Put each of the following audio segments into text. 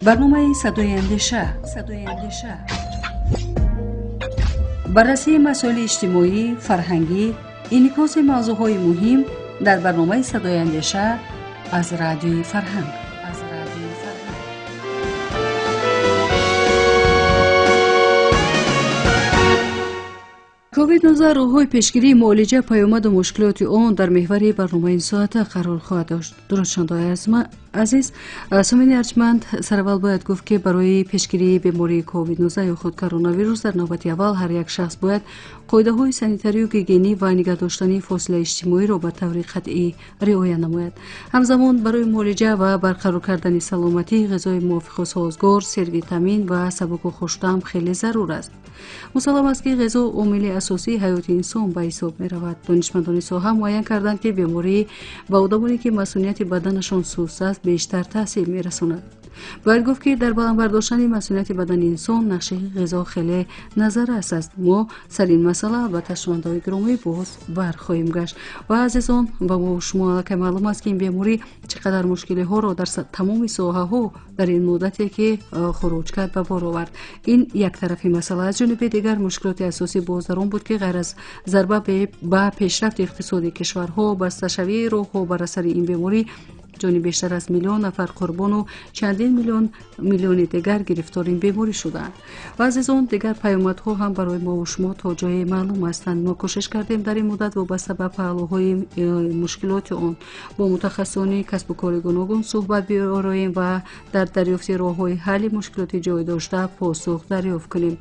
Барномаи «Садои андеша», «Садои андеша», баррасии масоили иҷтимоӣ, фарҳангӣ, инъикоси мавзӯъҳои муҳим дар барномаи «Садои андеша» аз Радиои Фарҳанг, аз Радиои Фарҳанг. Ковид-19: роҳҳои пешгирии, муолиҷа, паёмаду мушкилоти он дар меҳвари барномаи ин соата қарор хоҳад дошт. Дуруд, шунавандаои азиз, сомини арҷманд. Сараввал бояд гуфт, ки барои пешгирии бемории ковид-19 ё худ коронавирус дар навбати аввал ҳар як шахс бояд қоидаҳои санитарию гигиенӣ ва нигаҳ доштани фосилаи иҷтимоиро ба таври қатъӣ риоя намояд. Ҳамзамон барои муолиҷа ва барқарор кардани саломатӣ ғизои мувофиқу созгор, сервитамин ва сабуку хуштаъм хеле зарур аст. Мусаллам аст, ки ғизо омили асосии ҳаёти инсон ба ҳисоб меравад. Донишмандони соҳа муайян карданд, ки беморӣ ба одамоне, ки масунияти баданашон суст аст, бештар таъсир мерасонад. Бояд гуфт, ки дар баланд бардоштани масунияти бадани инсон нақши ғизо хеле назаррас аст. Мо сари ин масъала, албатта, шунавандаҳои гиромӣ, боз бархоҳем гашт. Ва, азизон, ба мо шумо аллакай маълум аст, ки ин беморӣ чӣ қадар мушкилиҳоро дар тамоми соҳаҳо дар ин муддате, ки хуруҷ кард, ба бор овард. Ин як тарафи масъала. Аз ҷониби дигар, мушкилоти асосӣ боз дар он буд, ки ғайр аз зарба ба пешрафти иқтисодии кишварҳо, басташавии роҳҳо бар асари ин беморӣ ҷони бештар аз миллион нафар қурбону чандин миллиони дигар гирифтори ин беморӣ шудаанд. Ва, азизон, дигар паёмадҳо ҳам барои мову шумо то ҷое маълум ҳастанд. Мо кӯшиш кардем дар ин муддат вобаста ба паҳлӯҳои мушкилоти он бо мутахассисони касбу кори гуногун суҳбат биороем ва дар дарёфти роҳҳои ҳалли мушкилоти ҷой дошта посух дарёфт кунем.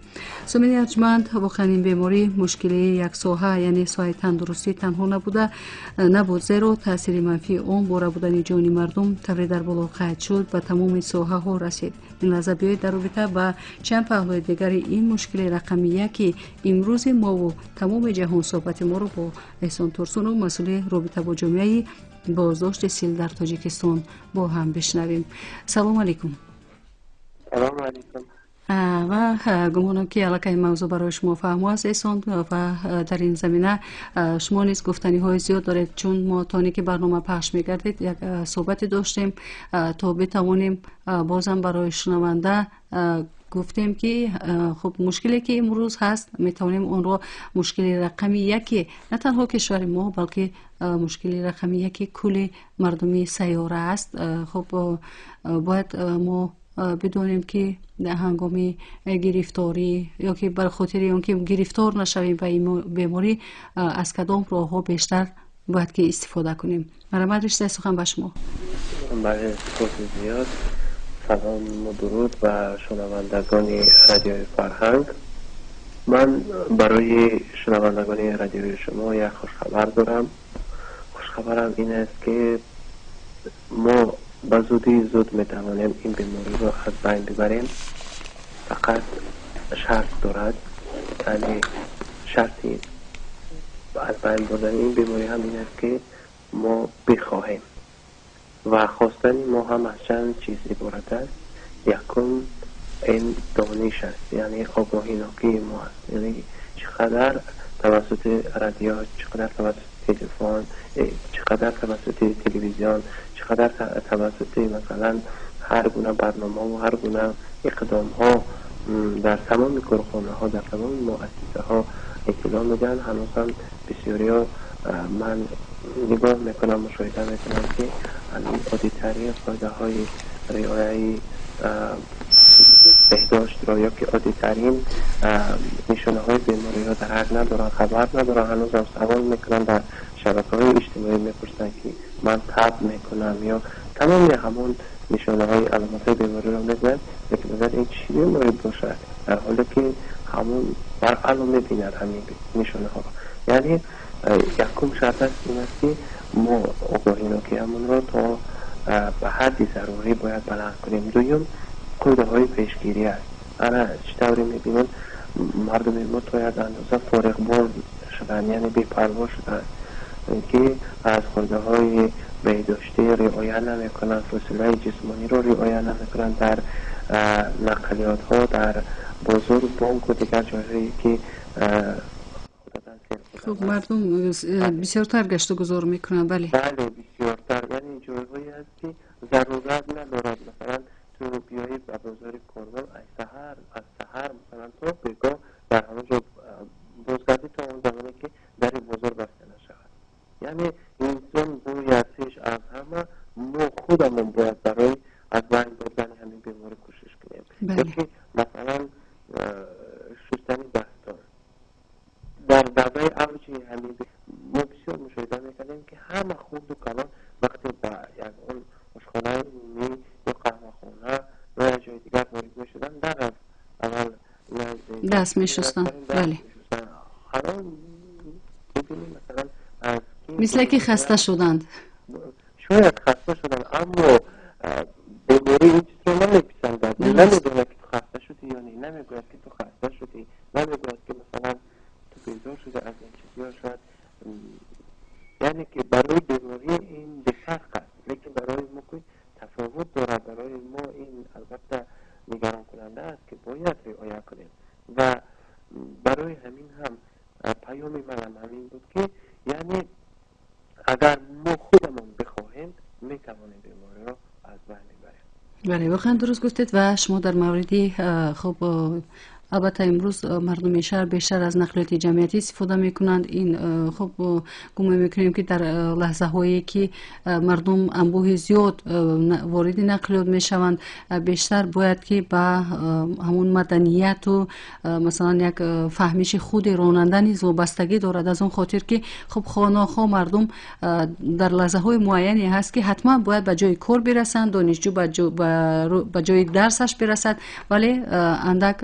Сомини арҷманд, воқеан ин беморӣ мушкилии як соҳа, яъне соҳаи тандурустӣ танҳо набуда набуд, зеро таъсири манфии он бо рабудани ҷони мардум, тавре дар боло қайд шуд, ба тамоми соҳаҳо расид. Ин лаҳза биёед дар робита ба чанд паҳлӯи дигари ин мушкили рақами яки имрӯзи мову тамоми ҷаҳон суҳбати моро бо Эҳсон Турсунов, масъули робита бо ҷомеаи боздошти сил дар Тоҷикистон, бо ҳам бишнавем. Салому алайкум. Салому алайкум. Ва гумонам, ки аллакай мавзӯъ барои шумо фаҳмо аст, Эҳсон, ва дар ин замина шумо низ гуфтаниҳои зиёд доред, чун мо то оне ки барнома пахш мегардид, як суҳбате доштем, то битавонем бозам барои шунаванда гуфтем, ки хуб, мушкиле ки имрӯз ҳаст, метавонем онро мушкили рақами яке на танҳо кишвари мо, балки мушкили рақами яки кулли мардуми сайёра аст. Хуб, бояд мо бидонем, ки ҳангоми гирифторӣ ё ки бар хотири он ки гирифтор нашавем ба ин беморӣ, аз кадом роҳҳо бештар бояд ки истифода кунем. Марҳамат, риштаи сухан ба шумо. Бале, сипоси зиёд. Салому дуруд ба шунавандагони Радиои Фарҳанг. Ман барои шунавандагони радиои шумо як хушхабар дорам. Хушхабарам ин аст, ки мо ба зудии зуд метавонем ин бемориро аз байн бибарем. Фақат шарт дорад, яъне шарти аз байн бурдани ин беморӣ ҳам ин аст, ки мо бихоҳем, ва хостани мо ҳам аз чанд чиз иборат аст. Якум, ин дониш аст, яъне огоҳинокии мо аст, яъне чӣ қадар тавассути радио, чӣ қадар тавассути телефон, чӣ қадар тавассути телевизион, чӣ қадар тавассути, масалан, ҳар гуна барномаву ҳар гуна иқдомҳо дар тамоми корхонаҳо, дар тамоми муассисаҳо иттилоъ медиҳанд, ҳанӯз ҳам бисёриҳо, ман нигоҳ мекунам, мушоҳида мекунам, ки ҳамин оддитарин қоидаҳои риояи беҳдоштро ё ки оддитарин нишонаҳои бемориро дарк надоранд, хабар надоранд. Ҳанӯзам савол мекунанд, дар шабакаҳои иҷтимоӣ мепурсанд, ки ман таб мекунам, ё тамоми ҳамон нишонаҳои аломатҳои бемориро мегӯянд, лекин мегӯяд, ин чӣ беморӣ бошад, дар ҳоле ки ҳамон баръало мебинад ҳамин нишонаҳоро. Яъне якум шарт аст ин аст, ки мо огоҳинокиамонро то ба ҳадди зарурӣ бояд баланд кунем. Дуюм, қоидаҳои пешгирӣ аст. Ана чӣ тавре мебинем, мардуми мо то як андоза фориғбол шуданд, яъне бепарво шуданд, ки аз қоидаҳои беҳдоштӣ риоя намекунанд, фосилаи ҷисмониро риоя намекунанд дар нақлиётҳо, дар бозору бонку дигар ҷойҳое, ки Хуб, мардум бисёртар гашту гузор мекунанд, бале. Бале, бисёртар, яъне ҷойҳое аст, ки зарурат надорад, масалан, ту биёӣ. равӣ ба бозори Корвон, аз саҳар масалан то бегоҳ дар ҳамон ҷо бозгардӣ то он замоне ки дари бозор баста нашавад. Яъне инсон бояд пеш аз ҳама мо худамон бояд барои аз байн бурдани ҳамин беморӣ кӯшиш кунем. Ё ки масалан шустани дастон. Дар давраи авҷи ҳамин мо бисёр мушоҳида мекардем, ки ҳама хурду калон вақте ба ягон ошхонаи умумӣ ё қаҳвахона ё як ҷои дигар ворид мешуданд, дар аввал даст мешустанд. Бале, ҳалон мебинем масалан аз мисле ки хаста шуданд. Шояд хаста шуданд, аммо беморӣ ин чизро намеписандад. Намедонад, ки ту хаста шудӣ ё не, намегӯяд, ки ту хаста шудӣ, намегӯяд, ки масалан ту безор шудӣ аз ин чиз, ё шояд яъне ки барои беморӣ ин бефарқ аст, лекин барои мо ки тафовут дорад, барои мо ин албатта нигаронкунанда аст, ки бояд риоя кунем. Ва барои ҳамин ҳам паёми манам ҳамин буд, ки яъне агар мо худамон бихоҳем, метавонем бемориро аз байн бибарем. Бале, воқеан дуруст гуфтед. Ва шумо дар мавриди хуб, албатта имрӯз мардуми шаҳр бештар аз нақлиёти ҷамъиятӣ истифода мекунанд. Ин хуб, гумон мекунем, ки дар лаҳзаҳое ки мардум анбӯҳи зиёд вориди нақлиёт мешаванд, бештар бояд ки ба ҳамун маданияту масалан як фаҳмиши худи ронанда низ вобастагӣ дорад, аз он хотир ки хуб, хонохо мардум дар лаҳзаҳои муайяне ҳаст, ки ҳатман бояд ба ҷои кор бирасанд, донишҷӯ ба ҷои дарсаш бирасад, вале андак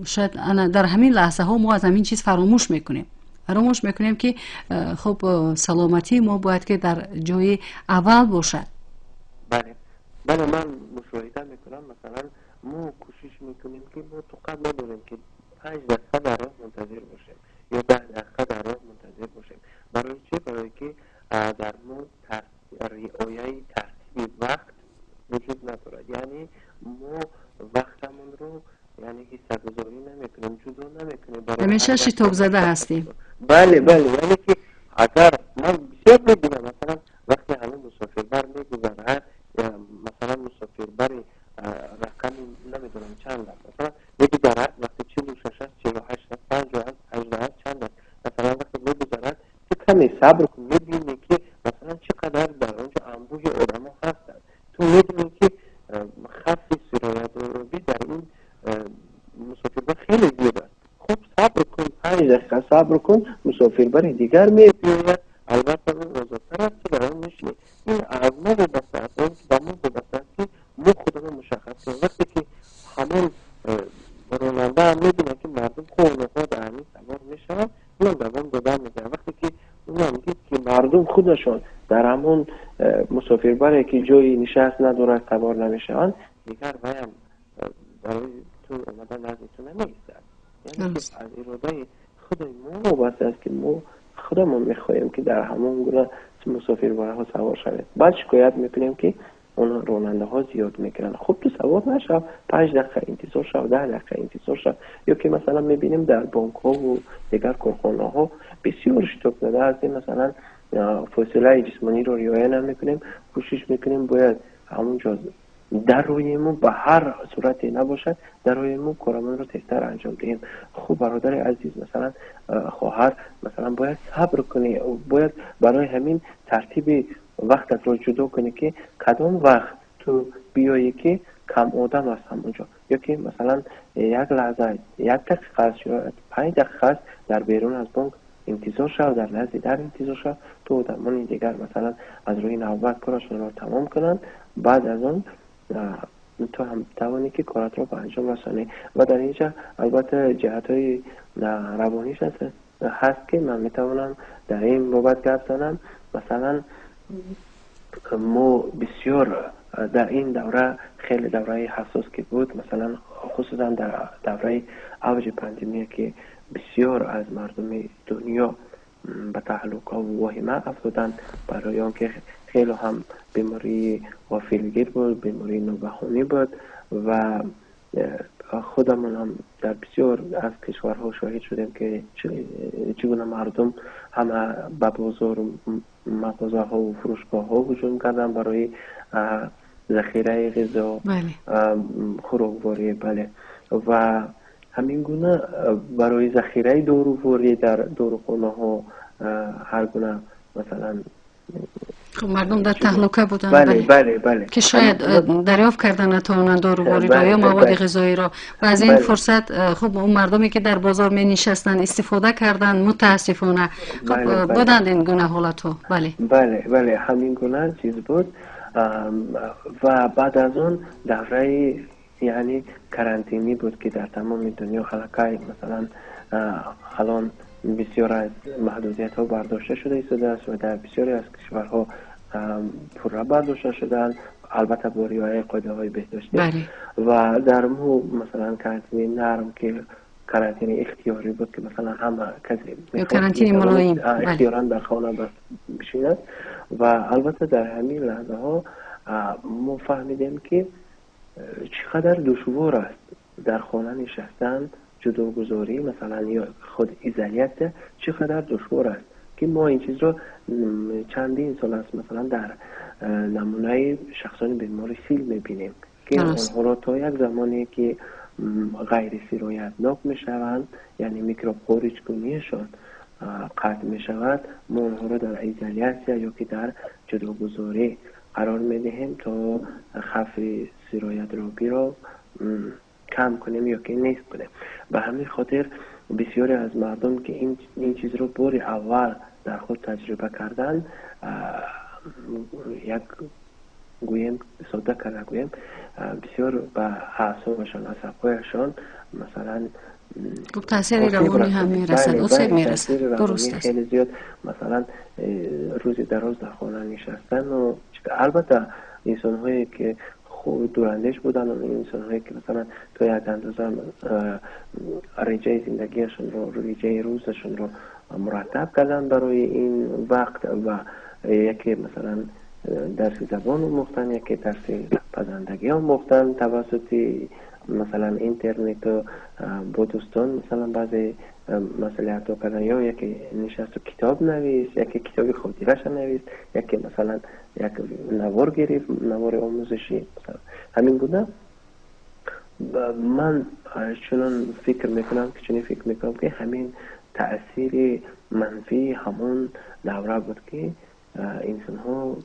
шояд дар ҳамин лаҳзаҳо мо аз ҳамин чиз фаромӯш мекунем, ки хуб, саломатии мо бояд ки дар ҷои аввал бошад. Бале, ман мушоҳида мекунам, масалан мо кӯшиш мекунем, ки мо тоқат надорем, ки 5 дақиқа дар роҳ мунтазир бошем ё 10 дақиқа дар роҳ мунтазир бошем. Барои чӣ? Барое ки дар мо риояи тартиби вақт вуҷуд надорад. Яъне мо вақтамонро яъне ҳиссагузорӣ намекунем, ҷудо намекунем. Ҳамеша шитобзада ҳастем. Бале, яъне ки агар ман бисёр мебинам, масалан вақте ҳамин мусофирбар мегузарад, масалан мусофирбари рақами намедонам чанд аст, масалан мегузарад, вақте 46 аст, 48 аст, 50 аст, 18 аст, чанд аст, масалан вақте мегузарад, ту каме сабр кун, мебинӣ, ки масалан чӣ қадар дар онҷо анбӯҳи одамо ҳастанд. Ту мебинӣ, ки хавфи сироятёбӣ дар ин мусофирбар хеле зиёд аст. Хуб, сабр кун, 5 дақиқа сабр кун, мусофирбари дигар мебиёяд, албатта ӯ озодтар аст, ту дар он мешинӣ. Ин аз мо вобаста аст, он ба мо вобаста аст, ки мо худамон мушаххас кунем. Вақте ки ҳамон ронанда мебинад, ки мардум хоҳу дар ҳамин савор мешаванд, унам давом дода мегирад. Вақте ки унам дид, ки мардум худашон дар ҳамон мусофирбаре, ки ҷои нишаст надорад, савор намешаванд, дигар ваям барои ту омада назди ту намеистад. Яъне аз иродаи худи мо вобаста аст, ки мо худамон мехоҳем, ки дар ҳамон гуна мусофирбарҳо савор шавем. Баъд шикоят мекунем, ки он ронандаҳо зиёд мекунанд. Хуб, ту савор нашав, 5 дақиқа интизор шав, 10 дақиқа интизор шав. Ё ки масалан мебинем, дар бонкҳову дигар корхонаҳо бисёр шитобзада ҳастем, масалан фосилаи ҷисмониро риоя намекунем, кӯшиш мекунем бояд ҳамон ҷо дароему, ба ҳар сурате набошад, дароему, корамонро тезтар анҷом диҳем. Хуб, бародари азиз, масалан хоҳар, масалан бояд сабр кунӣ, бояд барои ҳамин тартиби вақтатро ҷудо кунӣ, ки кадом вақт ту биёӣ, ки кам одам аст ҳамонҷо, ё ки масалан як лаҳза, як дақиқа аст ё 5 дақиқа аст, дар берун аз бонк интизор шав, дар назди дар интизор шав, то одамони дигар масалан аз рӯи навбат корашонро тамом кунанд. Баъд аз он ту ҳам тавонӣ, ки коратро ба анҷом расонӣ. Ва дар инҷа албатта ҷиҳатҳои равониш ҳаст, ки ман метавонам дар ин бобат гап занам. Масалан мо бисёр дар ин давра, хеле давраи ҳассос ки буд, масалан хусусан дар давраи авҷи пандемия, ки бисёр аз мардуми дунё ба таҳлукаву воҳима афтоданд, барои он ки хеле ҳам бемории ғофилгир буд, бемории ногаҳонӣ буд. Ва худамон ҳам дар бисёр аз кишварҳо шоҳид шудем, ки чӣ гуна мардум ҳама ба бозору мағозаҳову фурӯшгоҳҳо ҳуҷум карданд барои захираи ғизо, хӯрокворӣ, бале, ва ҳамин гуна барои захираи доруворӣ дар дорухонаҳо ҳар гуна масалан. Хуб, мардум дар таҳлука буданд. Бале, бале, бале. Ки шояд дарёфт карда натавонанд дорувориро ё маводи ғизоиро, ва аз ин фурсат хуб он мардуме ки дар бозор менишастанд истифода карданд, мутаассифона. Хуб, буданд ин гуна ҳолатҳо, бале. Бале, бале, ҳамин гуна чиз буд. Ва баъд аз он давраи яъне карантинӣ буд, ки дар тамоми дунё аллакай масалан алон бисёр аз маҳдудиятҳо бардошта шуда истодааст ва дар бисёре аз кишварҳо пурра бардошта шудаанд, албатта бо риояи қоидаҳои беҳдоштӣ. Ва дар мо масалан карантини нарм, ки карантини ихтиёрӣ буд, ки масалан ҳама касе карантини мулоим ихтиёран дар хона бишинад. Ва албатта дар ҳамин лаҳзаҳо мо фаҳмидем, ки чӣ қадар душвор аст дар хона нишастан, ҷудогузорӣ масалан ё худ изолятсия чӣ қадар душвор аст, ки мо ин чизро чандин сол аст масалан дар намунаи шахсони бемори сил мебинем, ки онҳоро то як замоне ки ғайрисироятнок мешаванд, яъне микроб хориҷкунишон қатъ мешавад, мо онҳоро дар изолятсия ё ки дар ҷудогузорӣ қарор медиҳем, то хавфи сироятробиро кам кунем ё ки нест кунем. Ба ҳамин хотир бисёре аз мардум, ки ин чизро бори аввал дар худ таҷриба карданд, як гӯем, содда карда гӯем, бисёр ба аъсобашон, асабҳояшон масалан хуб таъсири равонӣ ҳам мерасад, осеб мерасад, дуруст аст. Хеле зиёд, масалан рӯзи дароз дар хона нишастану албатта инсонҳое ки хуб дурандеш буданд, инсонҳое ки масалан то як андоза реҷаи зиндагиашонро, реҷаи рӯзашонро мураттаб карданд барои ин вақт ва яке масалан дарси забон омӯхтан, яке дарси пазандагӣ омӯхтан тавассути масалан интернету бо дӯстон масалан баъзе маслиҳатҳо кардан, ё яке нишасту китоб навист, яке китоби хотираша навист, яке масалан як навор гирифт, навори омӯзишӣ. Ҳамин гуна ман чунон фикр мекунам ки чунин фикр мекунам, ки ҳамин таъсири манфии ҳамон давра буд, ки инсонҳо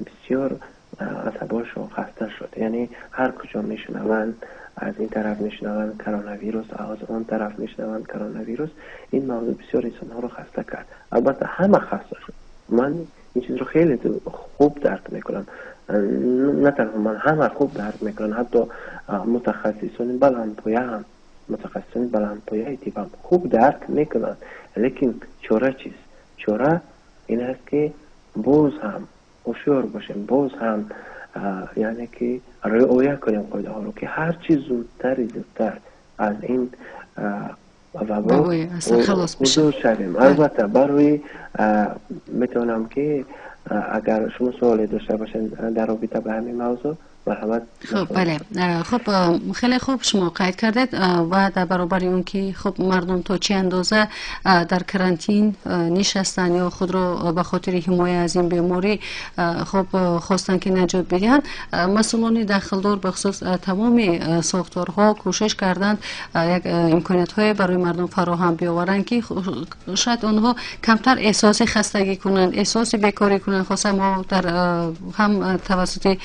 бисёр асабҳошон хаста шуд. Яъне ҳар куҷо мешунаванд, аз ин тараф мешунаванд коронавирус, аз он тараф мешунаванд коронавирус, ин мавзӯъ бисёр инсонҳоро хаста кард. Албатта ҳама хаста шуд, ман ин чизро хеле хуб дарк мекунам, на танҳо ман, ҳама хуб дарк мекунанд, ҳатто мутахассисони баландпоя ҳам, мутахассисони баландпояи тиб ҳам хуб дарк мекунанд. Лекин чора чист? Чора ин аст, ки боз ҳам ҳушёр бошем, боз ҳам яъне ки риоя кунем қоидаҳоро, ки ҳарчи зудтари зудтар аз ин вабо ҳузур шавем. Албатта барои метавонам, ки агар шумо суоле дошта бошед дар робита ба ҳамин мавзӯъ, марҳамат. Хуб, бале, хуб, хеле хуб шумо қайд кардед. Ва дар баробари он ки хуб мардум то чӣ андоза дар карантин нишастанд ё худро ба хотири ҳимоя аз ин беморӣ хуб хостанд ки наҷот бидиҳанд, масъулони дахлдор, бахусус тамоми сохторҳо кӯшиш карданд як имкониятҳое барои мардум фароҳам биёваранд, ки шояд онҳо камтар эҳсоси хастагӣ кунанд, эҳсоси бекорӣ кунанд. Хоса мо дар ҳам тавассути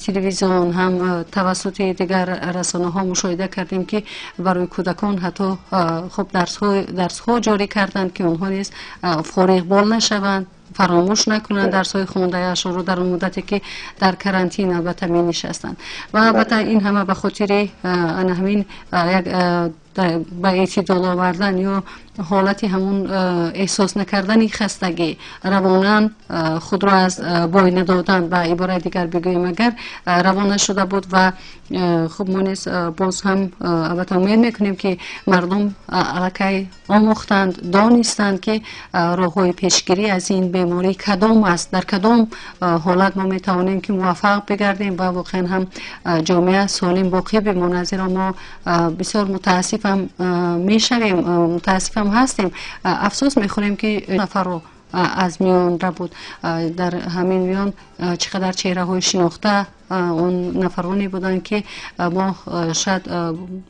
телевизион, ҳам тавассути дигар расонаҳо мушоҳида кардем, ки барои кӯдакон ҳатто хуб дарсҳо ҷорӣ карданд, ки онҳо низ фориғбол нашаванд, фаромӯш накунанд дарсҳои хондаашонро дар он муддате ки дар карантин албатта менишастанд. Ва албатта ин ҳама ба хотири ана ҳамин як ба эътидол овардан ё ҳолати ҳамун эҳсос накардани хастагӣ, равонан худро аз бой надодан, ба ибораи дигар бигӯем агар, равона шуда буд. Ва хуб мо низ боз ҳам албатта умед мекунем, ки мардум аллакай омӯхтанд, донистанд, ки роҳҳои пешгирӣ аз ин беморӣ кадом аст, дар кадом ҳолат мо метавонем ки муваффақ бигардем ва воқеан ҳам ҷомеа солим боқӣ бимонад. Зеро мо бисёр мутаассифам мешавем, мутаассифам ҳастем, афсӯс мехӯрем, ки нафарро аз миён рабуд. Дар ҳамин миён чӣ қадар чеҳраҳои шинохта, он нафароне буданд, ки мо шояд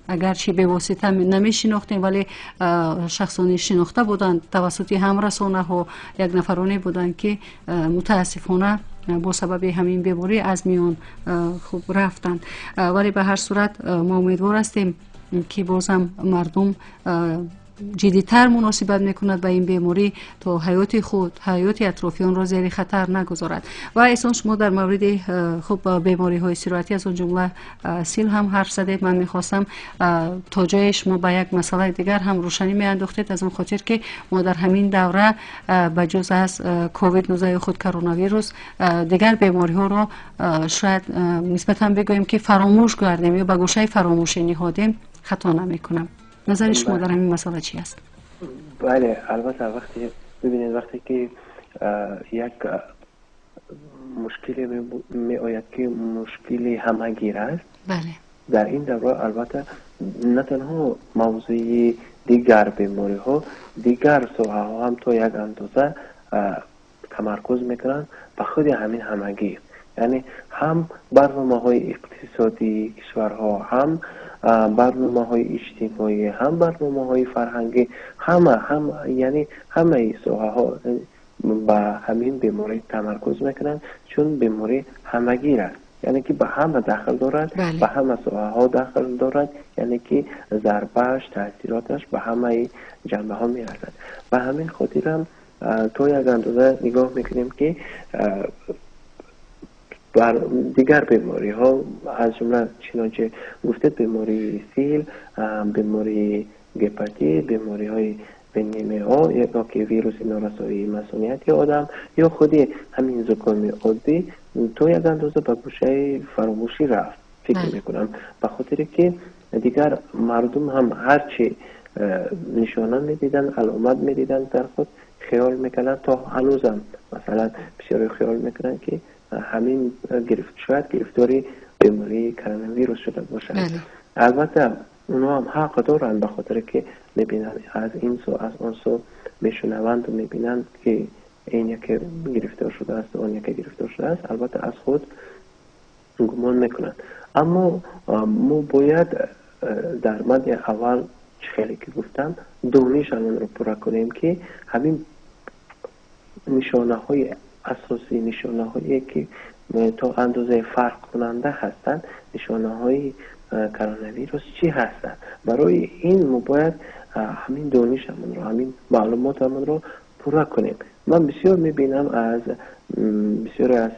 агарчи бевосита намешинохтем, вале шахсони шинохта буданд тавассути ҳам расонаҳо, як нафароне буданд, ки мутаассифона бо сабаби ҳамин беморӣ аз миён хуб рафтанд. Вале ба ҳар сурат мо умедвор ҳастем, ки бозам мардум ҷиддитар муносибат мекунад ба ин беморӣ, то ҳаёти худ, ҳаёти атрофиёнро зери хатар нагузорад. Ва эҳсон, шумо дар мавриди хуб бемориҳои сироятӣ, аз он ҷумла сил ҳам ҳарф задед. Ман мехостам, то ҷое шумо ба як масъалаи дигар ҳам рӯшанӣ меандохтед, аз он хотир ки мо дар ҳамин давра ба ҷуз аз ковид 19 ё худ коронавирус дигар бемориҳоро шояд нисбатан бигӯем, ки фаромӯш кардем ё ба гӯшаи фаромӯшӣ ниҳодем, хато намекунам. Назари шумо дар ҳамин масъала чи аст? Бале, албатта, вақте бибинед, вақте ки як мушкиле меояд, ки мушкили ҳамагир аст, дар ин давра албатта на танҳо мавзӯи дигар бемориҳо, дигар соҳаҳо ҳам то як андоза тамаркуз мекунанд ба худи ҳамин ҳамагир. Яъне ҳам барномаҳои иқтисодии кишварҳо, ҳам барномаҳои иҷтимоӣ, ҳам барномаҳои фарҳангӣ, ҳама ҳам, яъне ҳамаи соҳаҳо ба ҳамин беморӣ тамаркуз мекунанд, чун беморӣ ҳамагир аст, яъне ки ба ҳама дахл дорад, ба ҳама соҳаҳо дахл дорад, яъне ки зарбааш, таъсироташ ба ҳамаи ҷанбаҳо мерасад. Ба ҳамин хотирам то як андоза нигоҳ мекунем, ки бар дигар бемориҳо, аз ҷумла, чунончи гуфтед, бемории сил, бемории гепатит, бемориҳои ВНМО ё ки вируси норасоии масунияти одам ё худи ҳамин зукоми оддӣ то як андоза ба гӯшаи фаромӯшӣ рафт, фикр мекунам, ба хотире ки дигар мардум ҳам ҳарчи нишона медиданд, аломат медиданд дар худ, хиёл мекарданд, то ҳанӯзам масалан бисёре хиёл мекунанд, ки ҳамин шояд гирифтори бемории коронавирус шуда бошад. Албатта, онҳо ҳам ҳақ доранд, ба хотире ки мебинанд, аз ин сӯ, аз он сӯ мешунаванду мебинанд, ки ин яке гирифтор шудааст, он яке гирифтор шудааст, албатта аз худ гумон мекунанд. Аммо мо бояд дар мадди аввал, чӣ хеле ки гуфтам, донишамонро пурра кунем, ки ҳамин нишонаҳои асосӣ, нишонаҳое ки то андозаи фарқкунанда ҳастанд, нишонаҳои коронавирус чӣ ҳастанд. Барои ин мо бояд ҳамин донишамонро, ҳамин маълумотамонро пурра кунем. Ман бисёр мебинам, аз бисёре аз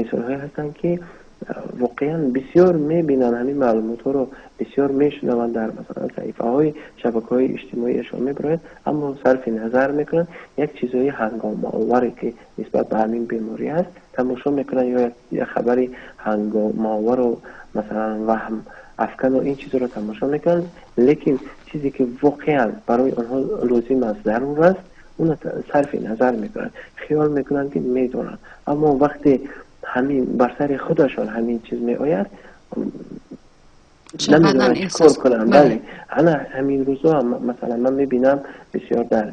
инсонҳое ҳастанд, ки воқеан бисёр мебинанд ҳамин маълумотҳоро, бисёр мешунаванд, дар масалан саҳифаҳои шабакаҳои иҷтимоиашон мебарояд, аммо сарфи назар мекунанд, як чизҳои ҳангомаоваре ки нисбат ба ҳамин беморӣ аст тамошо мекунанд ё як хабари ҳангомаовару масалан ваҳм афкану ин чизҳоро тамошо мекунанд, лекин чизе ки воқеан барои онҳо лозим аст, зарур аст, уна сарфи назар мекунанд, хиёл мекунанд, ки медонанд. Аммо вақте ҳамин бар сари худашон ҳамин чиз меояд, намедонанд чӣ кор кунанд. Бале, ана ҳамин рӯзҳо масалан ман мебинам, бисёр дар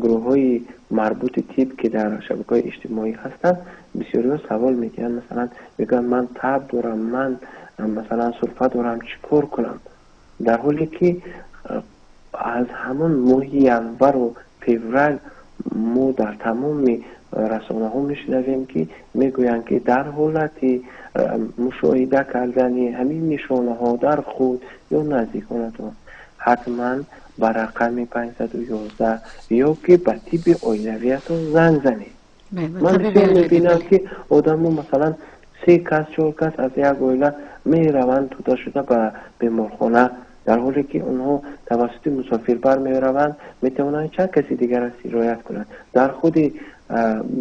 гурӯҳҳои марбути тиб, ки дар шабакаҳои иҷтимоӣ ҳастанд, бисёриҳо савол медиҳанд, масалан мегӯянд: «Ман таб дорам, ман масалан сурфа дорам, чӣ кор кунам?» Дар ҳоле ки аз ҳамон моҳи январу феврал мо дар тамоми расонаҳо мешунавем, ки мегӯянд, ки дар ҳолати мушоҳида кардани ҳамин нишонаҳо дар худ ё наздиконатон ҳатман ба рақами 511 ё ки ба тибби оилавиятон занг занед. Ман бисёр мебинам, ки одамо масалан се кас, чор кас аз як оила мераванд туда шуда ба беморхона, дар ҳоле ки онҳо тавассути мусофирбар мераванд, метавонанд чанд каси дигарро сироят кунанд. Дар худи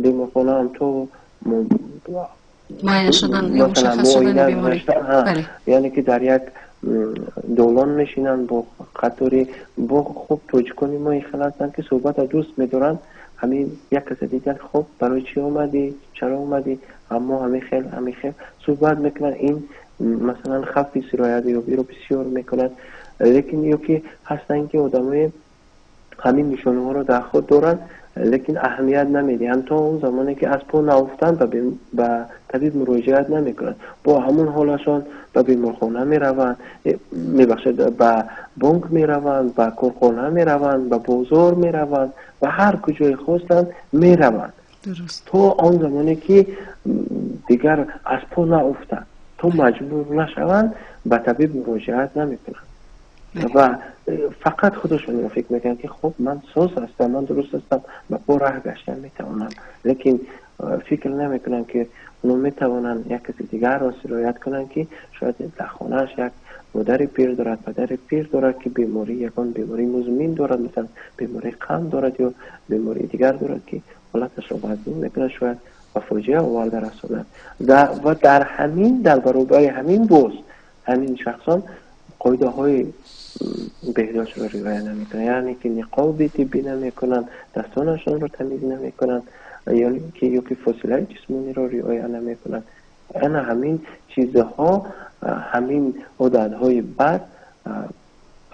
беморхонаам то муайян шудан ё мушаххас шудани беморӣ. Яъне ки дар як долон мешинанд бо қатори бо. Хуб, тоҷикони мо ин хел ҳастанд, ки суҳбатро дӯст медоранд. Ҳамин як каса диданд: «Хуб, барои чӣ омадӣ, чаро омадӣ?» Аммо ҳамин хел суҳбат мекунанд. Ин масалан хавфи сироятёбиро бисёр мекунад. Лекин ё ки ҳастанд, ки одамои ҳамин нишонаҳоро дар худ доранд, лекин аҳамият намедиҳанд то он замоне ки аз по науфтанд, ба табиб муроҷиат намекунанд. Бо ҳамон ҳолашон ба беморхона мераванд, мебахшед, ба бонк мераванд, ба корхона мераванд, ба бозор мераванд ва ҳар куҷое хостанд мераванд, то он замоне ки дигар аз по науфтанд, то маҷбур нашаванд, ба табиб муроҷиат намекунанд ва фақат худашонро фикр мекунанд, ки хуб, ман соз ҳастам, ман дуруст ҳастам, ба по раҳ гаштан метавонам. Лекин фикр намекунанд, ки онҳо метавонанд як каси дигарро сироят кунанд, ки шояд дар хонааш як модари пир дорад, падари пир дорад, ки беморӣ, ягон бемории музмин дорад, масалан, бемории қанд дорад ё бемории дигар дорад, ки ҳолаташро вазнин мекунад, шояд ба фоҷиа оварда расонад. Ва дар ҳамин, дар баробари ҳамин, боз ҳамин шахсон қоидаҳои беҳдоштро риоя намекунанд, яъне ки ниқоби тиббӣ намекунанд, дастонашонро тамиз намекунанд ё ки фосилаи ҷисмониро риоя намекунанд. Ана ҳамин чизҳо, ҳамин одатҳои бад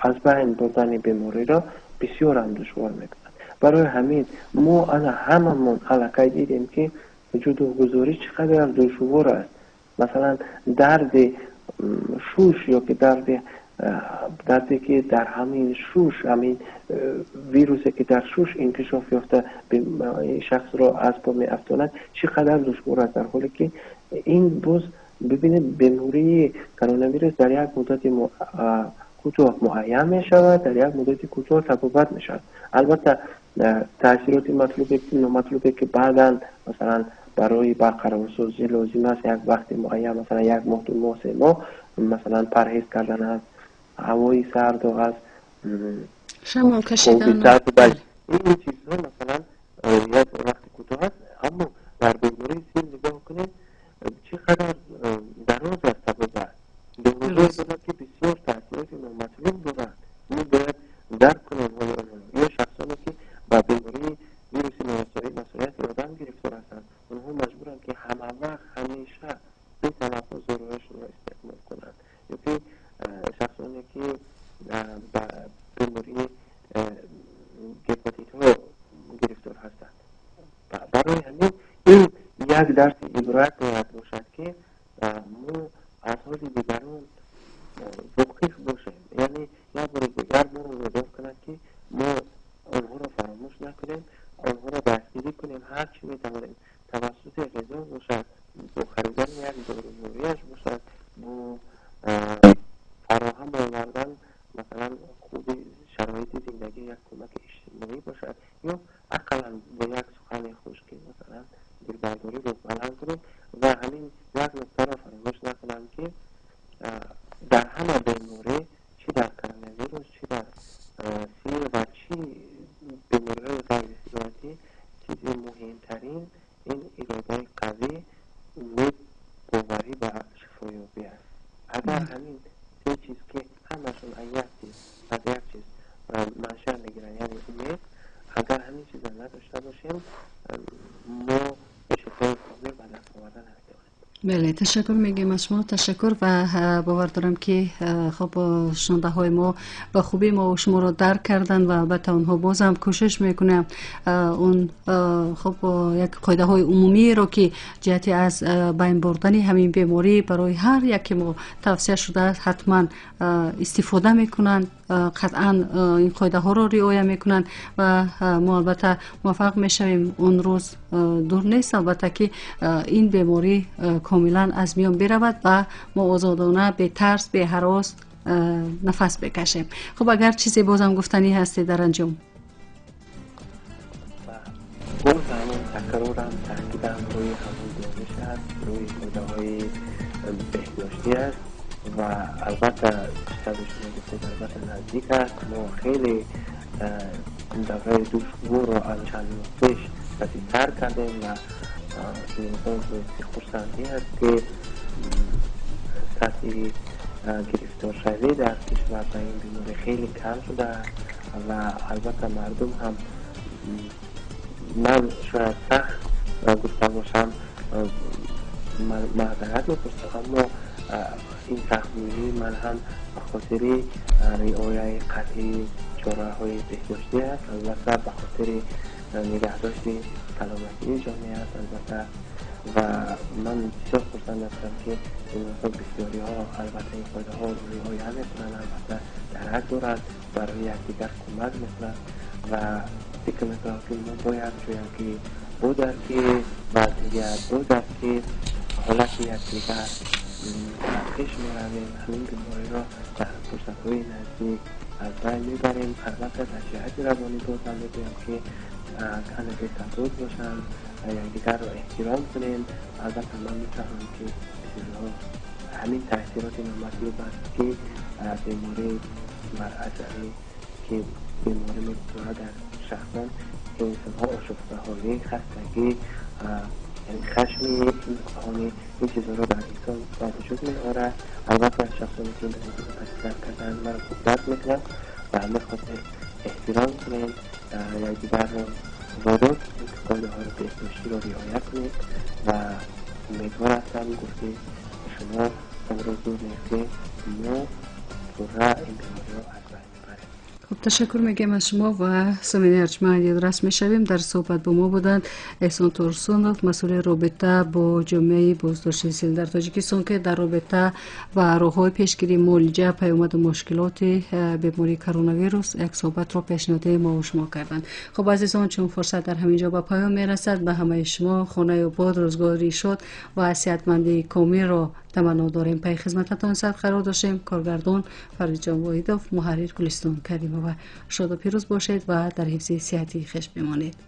аз байн бурдани бемориро бисёрам душвор мекунад. Барои ҳамин мо ана ҳамамон аллакай дидем, ки ҷудогузорӣ чӣ қадар душвор аст. Масалан, дарди шуш ё ки дарде ки дар ҳамин шуш, ҳамин вирусе ки дар шуш инкишоф ёфта, шахсро аз по меафтонад, чӣ қадар душвор аст, дар ҳоле ки ин боз бибинед, бемории коронавирус дар як муддати кӯтоҳ муайян мешавад, дар як муддати кӯтоҳ табобат мешавад. Албатта, таъсироти номатлубе, ки баъдан, масалан, барои барқарорсозӣ лозим аст, як вақти муайян, масалан, як моҳ, 2 моҳ, 3 моҳ, масалан, парҳез кардан аз ҳавои сарду аз шамол кашидан. Ин чизҳо, масалан, як вақти кӯтоҳ аст. Аммо дар бемории сил нигоҳ кунед, чӣ қадар дароз аст табобат. Бемориҳое дорад, ки бисёр таъсироти номатлуб дорад. Мо бояд дарк кунем ҳоли онҳоро. Ё шахсоне, ки ба бемории вируси норасоии масъунияти одам гирифтор ҳастанд, онҳо маҷбуранд, ки ҳамавақт, ҳамеша бетанаффус доруҳояшонро истеъмол кунанд. Ё ки шахсоне, ки ба бемории гепатитҳо гирифтор ҳастанд. Барои ҳамин ин як дарси ибрат бояд бошад, ки мо аз ҳоли дигарон воқиф бошем, яъне як бори дигар моро водор кунад, ки мо онҳоро фаромӯш накунем, онҳоро дастгирӣ кунем, ҳар чӣ метавонем, тавассути ғизо бошад, бо харидани як дорувориаш бошад, бо фароҳам овардан, масалан, хуби шароити зиндагӣ, як кӯмаки иҷтимоӣ бошад ё ақаллан бо як сухани хуш, ки, масалан, дилбардориро баланд кунем. Ва ҳамин як нуктаро фаромӯш накунам, ки дар ҳама беморӣ, чӣ дар коронавирус, чӣ дар сил ва чӣ бемориҳои ғайрисироятӣ, чизи муҳимтарин ин иродаи қавӣ, умед, боварӣ ба шифоёбӣ аст. Агар ҳамин се чиз, ки ҳамашон аз як чиз маншаъ мегиранд, яъне умед, агар ҳамин чизро надошта бошем, мо шифои комил ба даст оварда наметавонем. Бале, ташаккур мегӯем аз шумо, ташаккур. Ва бовар дорам, ки хуб, шунавандаҳои мо ба хубӣ мо шуморо дарк карданд ва албатта онҳо бозам кӯшиш мекунанд он хуб, як қоидаҳои умумиеро, ки ҷиҳати аз байн бурдани ҳамин беморӣ барои ҳар яке мо тавсия шудааст, ҳатман истифода мекунанд, қатъан ин қоидаҳоро риоя мекунанд ва мо албатта муваффақ мешавем. Он рӯз дур нест, албатта, ки ин беморӣ комилан аз миён биравад ва мо озодона, бетарс, беҳарос нафас бикашем. Хуб, агар чизе бозам гуфтанӣ ҳастед дар анҷом. Боз ҳамон такрорам, таъкидам рӯи ҳамон дониш аст, рӯи қоидаҳои беҳдоштӣ аст. Ва албатта, чизе шумо гуфтед, албатта, наздик аст. Мо хеле давраи душворро аз чанд моҳ пеш паси сар кардем ва имрӯз боиси хурсандӣ аст, ки сатҳи гирифторшавӣ дар кишвар ба ин беморӣ хеле кам шудааст. Ва албатта, мардум ҳам, ман шояд сахт гуфта бошам, маъзарат мепурсам, аммо ин сахтгӯии ман ҳам ба хотири риояи қатъии Чораҳои беҳдоштӣ аст, албатта, ба хотири нигаҳдошти саломатии ҷомеа аст, албатта. Ва ман бисёр хурсанд ҳастам, ки имрӯзҳо бисёриҳо, албатта, ин қоидаҳоро риоя мекунанд, албатта, дарак доранд, барои якдигар кӯмак мекунанд ва фикр мекунам, ки мо бояд ҷӯям, ки бо дарки вазъият, бо дарки ҳолати якдигар пеш меравем, ҳамин бемориро дар фурсатҳои наздик аз байн мебарем. Албатта, дар ҷиҳати равонӣ боз ҳам мегӯям, ки каме бесабур бошанд, якдигарро эҳтиром кунем. Албатта, ман мефаҳмам, ки бисёриҳо ҳамин таъсироти номатлуб аст, ки беморӣ бар асари ки беморӣ мегузорад дар шахсон, ки инсонҳо ошуфтаҳолӣ, хастагӣ, хашми интиқомӣ, ин чизҳоро дар инсон ба вуҷуд меорад. Албатта, шахсоне ки ин бемориро паси сар карданд, маро хуб дарк мекунанд. Ба ҳамин хотир эҳтиром кунем якдигарро, водор кунем, ки қоидаҳои беҳдоштиро риоя кунем ва умедвор ҳастам, гуфти шумо, он рӯз дур нест, ки мо пурра ин бемориро аз байн мебарем. Хуб, ташаккур мегӯям аз шумо ва самини арҷманд ёдрас мешавем, дар суҳбат бо мо буданд Эҳсон Турсунов, масъули робита бо ҷомеаи боздошти сил дар Тоҷикистон, ки дар робита ба роҳҳои пешгирӣ, муолиҷа, паёмаду мушкилоти бемории коронавирус як суҳбатро пешниҳоди мо шумо карданд. Хуб, азизон, чун фурсат дар ҳамин ҷо ба поён мерасад, ба ҳамаи шумо хонаи обод, рӯзгори шод ва сиҳатмандии комилро таманно дорем. Пайи хизмататон сад қарор доштем. Коргардон Фаридҷон Воҳидов, муҳаррир Гулистон Каримова. Шоду пирӯз бошед ва дар ҳифзи сиҳати хеш бимонед.